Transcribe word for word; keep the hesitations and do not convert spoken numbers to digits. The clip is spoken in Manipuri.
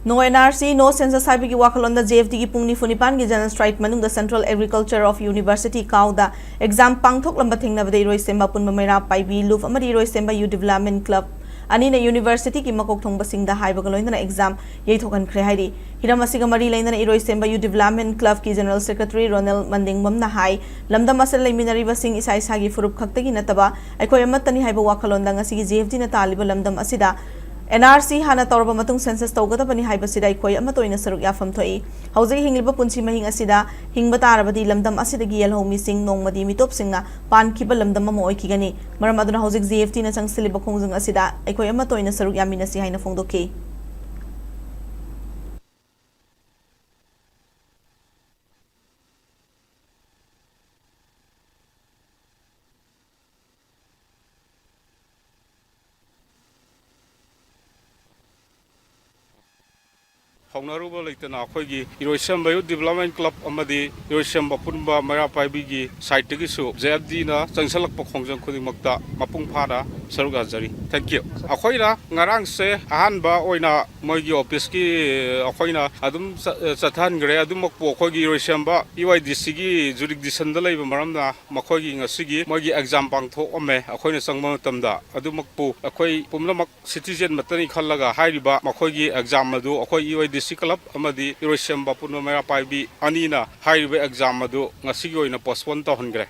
No N R C, no census ꯍꯥꯏꯕꯒꯤ ꯋꯥꯈꯜꯂꯣꯟꯗ J F D ꯒꯤ ꯄꯨꯡ ꯅꯤꯐꯨ ꯅꯤꯄꯥꯟꯒꯤ general strike ꯃꯅꯨꯡꯗ Central Agriculture of University, CAU the exam ꯄꯥꯡꯊꯣꯛꯂꯝꯕ ꯊꯦꯡꯅꯕꯗ ꯏꯔꯣꯏꯁꯦꯝꯕ ꯑꯄꯨꯟꯕ ꯃꯩꯔꯥ ꯄꯥꯏꯕꯤ, ꯂꯨꯞ ꯑꯃꯗꯤ ꯏꯔꯣꯏꯁꯦꯝꯕ Youth Development Club ꯑꯅꯤꯅ university ꯒꯤ ꯃꯀꯣꯛ ꯊꯣꯡꯕꯁꯤꯡꯗ ꯍꯥꯏꯕꯒ ꯂꯣꯏꯅꯅ exam ꯌꯩꯊꯣꯛꯍꯟꯈ꯭ꯔꯦ ꯍꯥꯏꯔꯤ꯫ ꯍꯤꯔꯝ ꯑꯁꯤꯒ ꯃꯔꯤ ꯂꯩꯅꯅ ꯏꯔꯣꯏꯁꯦꯝꯕ Youth Development Club ꯀꯤ general secretary ꯔꯣꯅꯦꯜ ꯃꯟꯗꯤꯡꯕꯝꯅ ꯍꯥꯏ, ꯂꯝꯗꯝ ꯑꯁꯤꯗ ꯂꯩꯃꯤꯟꯅꯔꯤꯕꯁꯤꯡ ꯏꯁꯥ ꯏꯁꯥꯒꯤ ꯐꯨꯔꯨꯞ ꯈꯛꯇꯒꯤ ꯅꯠꯇꯕ ꯑꯩꯈꯣꯏ ꯑꯃꯠꯇꯅꯤ ꯍꯥꯏꯕ ꯋꯥꯈꯜꯂꯣꯟꯗ ꯉꯁꯤꯒꯤ J F D ꯅ ꯇꯥꯜꯂꯤꯕ ꯂꯝꯗꯝ ꯑꯁꯤꯗ N R C ꯍꯥꯟꯅ ꯇꯧꯔꯕ ꯃꯇꯨꯡ census ꯇꯧꯒꯗꯕꯅꯤ ꯍꯥꯏꯕꯁꯤꯗ ꯑꯩꯈꯣꯏ ꯑꯃꯠꯇ ꯑꯣꯏꯅ ꯁꯔꯨꯛ ꯌꯥꯐꯝ ꯊꯣꯛꯏ꯫ ꯍꯧꯖꯤꯛ ꯍꯤꯡꯂꯤꯕ ꯄꯨꯟꯁꯤ ꯃꯍꯤꯡ ꯑꯁꯤꯗ ꯍꯤꯡꯕ ꯇꯥꯔꯕꯗꯤ ꯂꯝꯗꯝ ꯑꯁꯤꯗꯒꯤ ꯌꯦꯜꯍꯧꯃꯤꯁꯤꯡ ꯅꯣꯡꯃꯗꯤ ꯃꯤꯇꯣꯞꯁꯤꯡꯅ ꯄꯥꯟꯈꯤꯕ ꯂꯝꯗꯝ ꯑꯃ ꯑꯣꯏꯈꯤꯒꯅꯤ꯫ ꯃꯔꯝ ꯑꯗꯨꯅ ꯍꯧꯖꯤꯛ J F D ꯅ ꯆꯪꯁꯤꯜꯂꯤꯕ ꯈꯣꯡꯖꯪ ꯑꯁꯤꯗ ꯑꯩꯈꯣꯏ ꯑꯃꯠꯇ ꯑꯣꯏꯅ ꯁꯔꯨꯛ ꯌꯥꯃꯤꯟꯅꯁꯤ ꯍꯥꯏꯅ ꯐꯣꯡꯗꯣꯛꯈꯤ꯫ ꯍꯧꯅꯔꯨꯕ ꯂꯩꯇꯅ ꯑꯩꯈꯣꯏꯒꯤ ꯏꯔꯣꯏꯁꯦꯝꯕ Youth Development Club ꯑꯃꯗꯤ ꯏꯔꯣꯏꯁꯦꯝꯕ ꯑꯄꯨꯟꯕ ꯃꯩꯔꯥ ꯄꯥꯏꯕꯤꯒꯤ side ꯇꯒꯤꯁꯨ J F D ꯅ ꯆꯪꯁꯤꯜꯂꯛꯄ ꯈꯣꯡꯖꯪ ꯈꯨꯗꯤꯡꯃꯛꯇ ꯃꯄꯨꯡ ꯐꯥꯅ ꯁꯔꯨꯛ ꯌꯥꯖꯔꯤ꯫ Thank you꯫ ꯑꯩꯈꯣꯏꯅ ꯉꯔꯥꯡꯁꯦ ꯑꯍꯥꯟꯕ ꯑꯣꯏꯅ ꯃꯣꯏꯒꯤ office ꯀꯤ ꯑꯩꯈꯣꯏꯅ ꯑꯗꯨꯝ ꯆ-, ꯆꯠꯊꯍꯟꯈ꯭ꯔꯦ꯫ ꯑꯗꯨꯃꯛꯄꯨ ꯑꯩꯈꯣꯏꯒꯤ ꯏꯔꯣꯏꯁꯦꯝꯕ E Y D C ꯒꯤ jurisdiction ꯗ ꯂꯩꯕ ꯃꯔꯝꯅ ꯃꯈꯣꯏꯒꯤ ꯉꯁꯤꯒꯤ ꯃꯣꯏꯒꯤ exam ꯄꯥꯡꯊꯣꯛꯑꯝꯃꯦ꯫ ꯑꯩꯈꯣꯏꯅ ꯆꯪꯕ ꯃꯇꯝꯗ ꯑꯗꯨꯃꯛꯄꯨ ꯑꯩꯈꯣꯏ ꯄꯨꯝꯅꯃꯛ citizen ꯃꯛꯇꯅꯤ ꯈꯜꯂꯒ ꯍꯥꯏꯔꯤꯕ ꯃꯈꯣꯏꯒꯤ exam ꯑꯗꯨ ꯑꯩꯈꯣꯏ E Y D C club ꯑꯃꯗꯤ ꯏꯔꯣꯏꯁꯦꯝꯕ ꯑꯄꯨꯟꯕ ꯃꯩꯔꯥ ꯄꯥꯏꯕꯤ ꯑꯅꯤꯅ ꯍꯥꯏꯔꯤꯕ exam ꯑꯗꯨ ꯉꯁꯤꯒꯤ ꯑꯣꯏꯅ postpone ꯇꯧꯍꯟꯈ꯭ꯔꯦ꯫